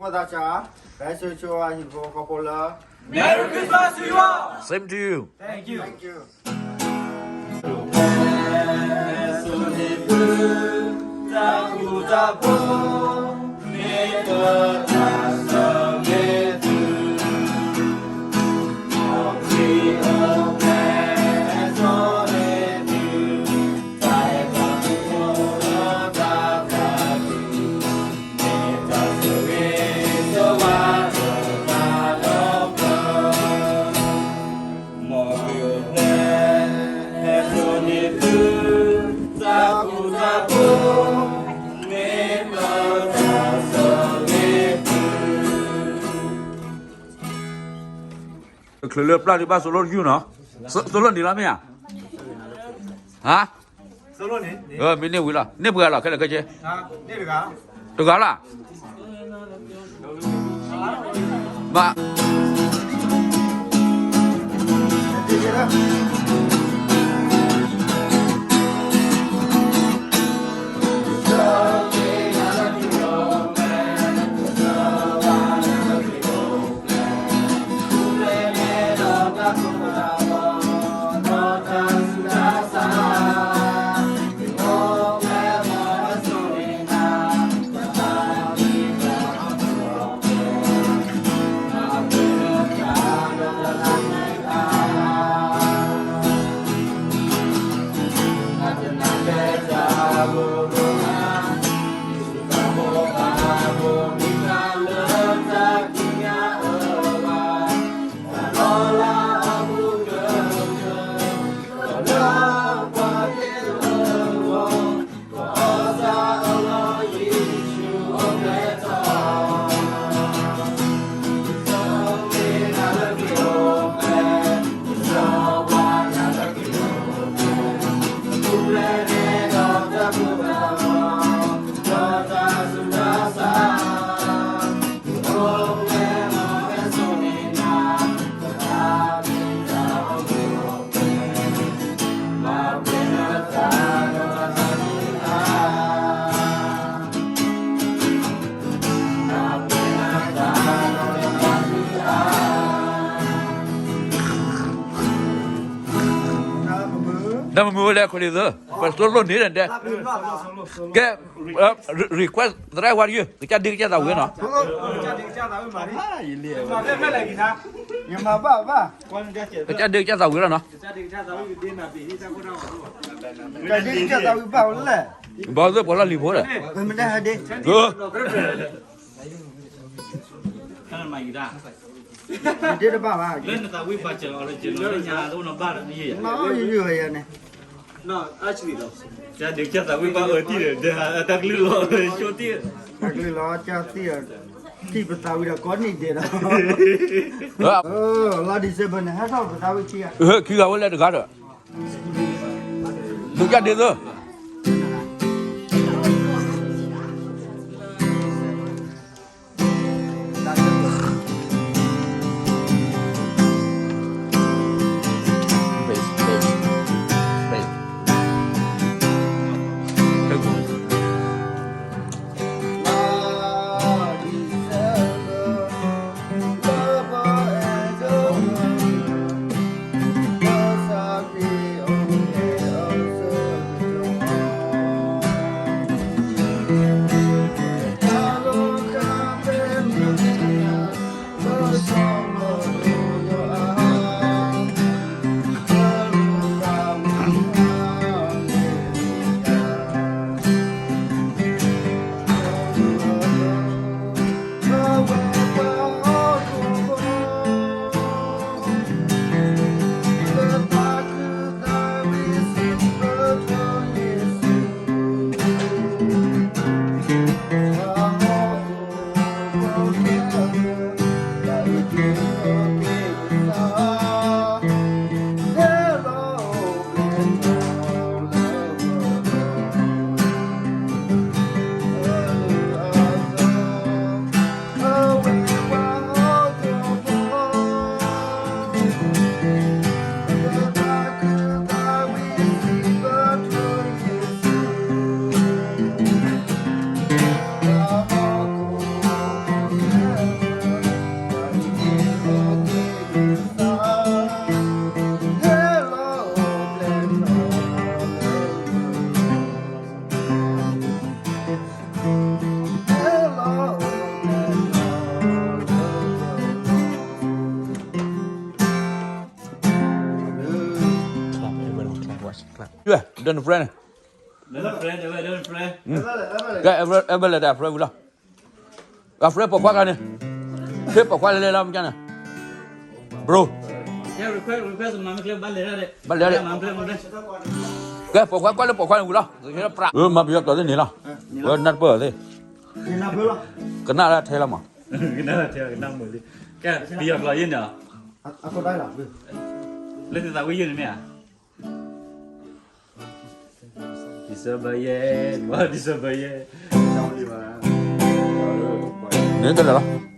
ဖိသၣ်ဆၣ်, ပဟဲဆူယဟံၣ်ဖိဃီဖိလၢ Merry Christmas to you all! Same to you! Thank you! Thank you! တချုးလၢပျၢ်ဒံးဘၣ် သိၣ်လိတယုၢ်နီၤ, သိၣ်လိန့ၣ်လီၤမ့ၢ်ဧါ, ဟါ, မ့ၢ်န့ၢ်ဝံၤလီၤ, န့ၢ်ပှဲၤလီၤ ခဲလၢာ်ခဲဆ့, တဂၤလီၤ, ဘၣ် ဒီးမ့ၢ်ဝဲလဲၣ် ခိၣ်လံၤသၢ, ပသိၣ်လိန့ၣ်ဒီး, ကဲ, request သရၣ်ဝါတယုၢ် ကစၢ်ဒ့ကစၢ်သးဝံၤနီၤ, ယမၤဘၣ်ဘၣ်, ကစၢ်ဒ့ကစၢ်သးဝံၤလီၤနီၤ, ကစၢ်ဒ့ကစၢ်သးဝံၤဘၣ်ဝဲလဲၣ်, ဘီသ့ၣ်ပှၤလီၢ်လံၤဖိဒီး, ဒ့တဘၣ်ဘၣ်, လၢနသးဝံၣ်ပာ်စၢၤအီၤလၢက့ၤလီၤ, လၢညါတအိၣ်နီဘၣ်ဒီးန့ၣ်, ကစၢ်ဒ့ကစၢ်သးဝံၣ်ဘၣ်အၢတံၢ်ဒီး, တၢ်ကလုၢ်လီၤဆိတံၢ်, တၢ်ကလုၢ်လီၤကၢ်သံၣ်, ထံၣ်ပသးဝံၣ်ဒီးကိးနံၣ်ဒဲးဒီး, လါ December န့ၣ် ဟဲထီၣ်ပသးဝံၣ်ခံဂၤ, ခံဂၤဝဲလဲၣ်တဂၤဒီး, ဒုးကၢ်ဒ့သၢ ဒီးန friend န့ၣ်, ကဲ အဲၣ်ဘၢလဲၣ်ဒီး friend ဝံၤလီၤ, အ friend ပိာ်ခွါခါန့ၣ်, ဟ့ၣ်ပိာ်ခွါလဲၤလဲၤလီၤ မ့ၢ်ကန့ၣ်, bro, ဘၣ်လဲၤဒၣ်, ကဲ ပိာ်ခွါကွၢ်လၢပိာ်ခွါန့ၣ်ဝံၤလီၤ, မၤပယီၤကျိာ်သ့ၣ်န့ၣ်လီၤ, ဝဲနၢ်တပၢၢ်သ့ၣ်, ကနၣ်ထဲလီၤမး, ကနၣ်ထဲလီၤ, ကနၣ်မုာ်လံ, ကဲ ပယီၤကျိာ်ယဲန့ၣ်, လၢသးဝံၣ်ယဲန့ၣ်မ့ၢ်ဧါ December ယဲ, December ယဲ, န့ၣ်တလၢာ်လီၤ.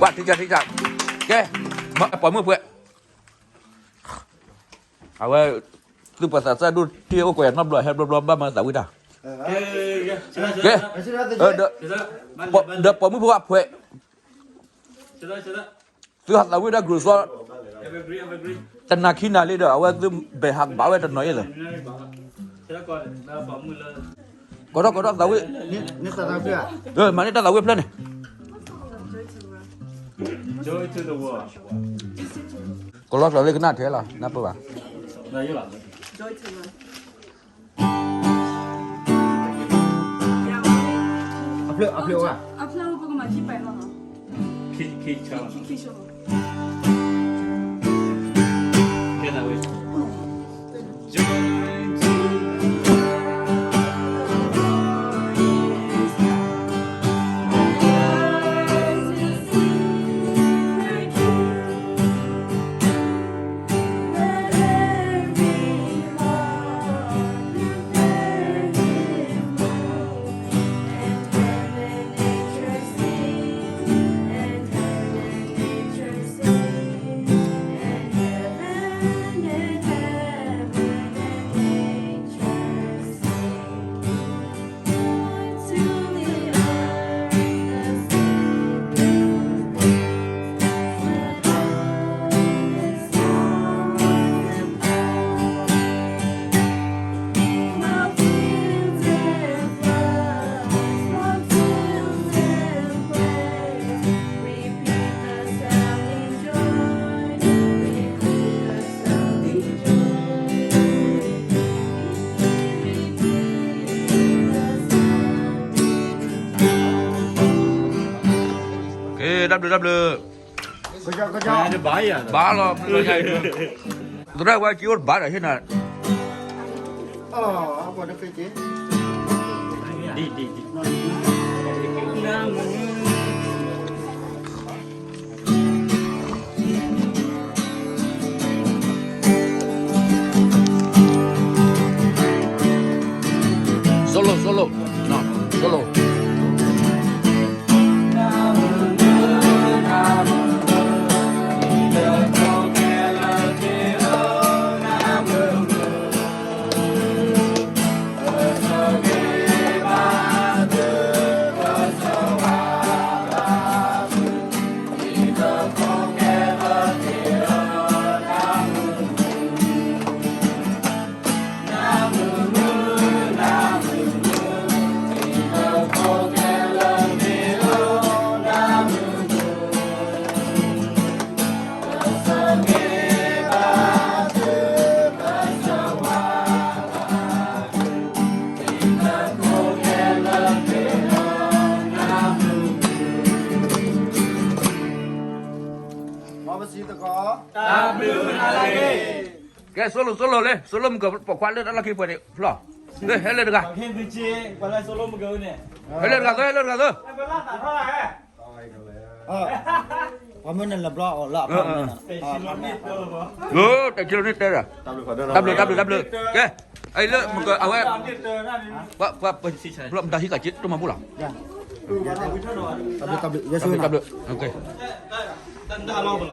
ပှၤထံၣ်ကၢ်ထံၣ်ကၢ်, ကဲ, ပိာ်မုၣ်ပှဲၤ, အဝဲ, သုပှၤသးစၢ်ဒိၣ်ထံၣ်အိၣ်ကွဲးနီတဘျီ ဟဲဘျီဘျီ ဘၣ်မၤသးဝံၣ်တၢ်, ကဲ, ဒီးပိာ်မုၣ်ဖိအဖှဲး, သုဟးသးဝံၣ်ဒၣ် grocery တနၤခံနၤလံဒီး အဝဲသုဘဲးဟးဘၣ်ဝဲတနီၤအံၤလီၤ. ကီးထီၣ်ကီးထီၣ်သးဝံၣ်, မၤန့ၢ်တၢ်သးဝံၣ်ဖျၢၣ်န့ၣ်, ကလီသးလၢကနၣ်ထဲလီၤ နၢ်ပၢၢ်ဘၣ်. အဖျၢၣ်, အဖျၢၣ်အိၣ်ဧါ, အဖျၢၣ်, ကဲ, တၢ်ဘျုးတၢ်ဘျုး, ဘၣ်လီၤ, သရၣ်ဝဲက့ၤအိၣ်တဘၣ်ဒီးဟ့ၣ်နၤ, ဒ်, ဒ်, ဒ်, ဒ်, ကဲ စိလိၣ်စိလိၣ်လံ စိလိၣ်မုၢ်ကၢၤပိာ်ခွါလၢတၢ်လီၢ်ခံပှဲၤန့ၣ်ဖျီၣ်, ဟဲလၢတဂၤ, ဟဲလၢတဂၤသၢ ဟဲလၢတဂၤသၢ, ပှၤမ့ၢ်နလဲၤဘျီအီၤလၢအဖီမ့ၢ်, တဲကၠိန့ၣ်တဲဒီး, တၢ်ဘျုး တၢ်ဘျုး တၢ်ဘျုး, ကဲ, အလၢမုၢ်ကၢၤ အဝဲ, ပှၤ, ပှၤ, မတၤဟံးကၢ်က့တမၤဘူၣ်လီၤ, တၢ်ဘျုး တၢ်ဘျုး, တၢ်ဘျုး,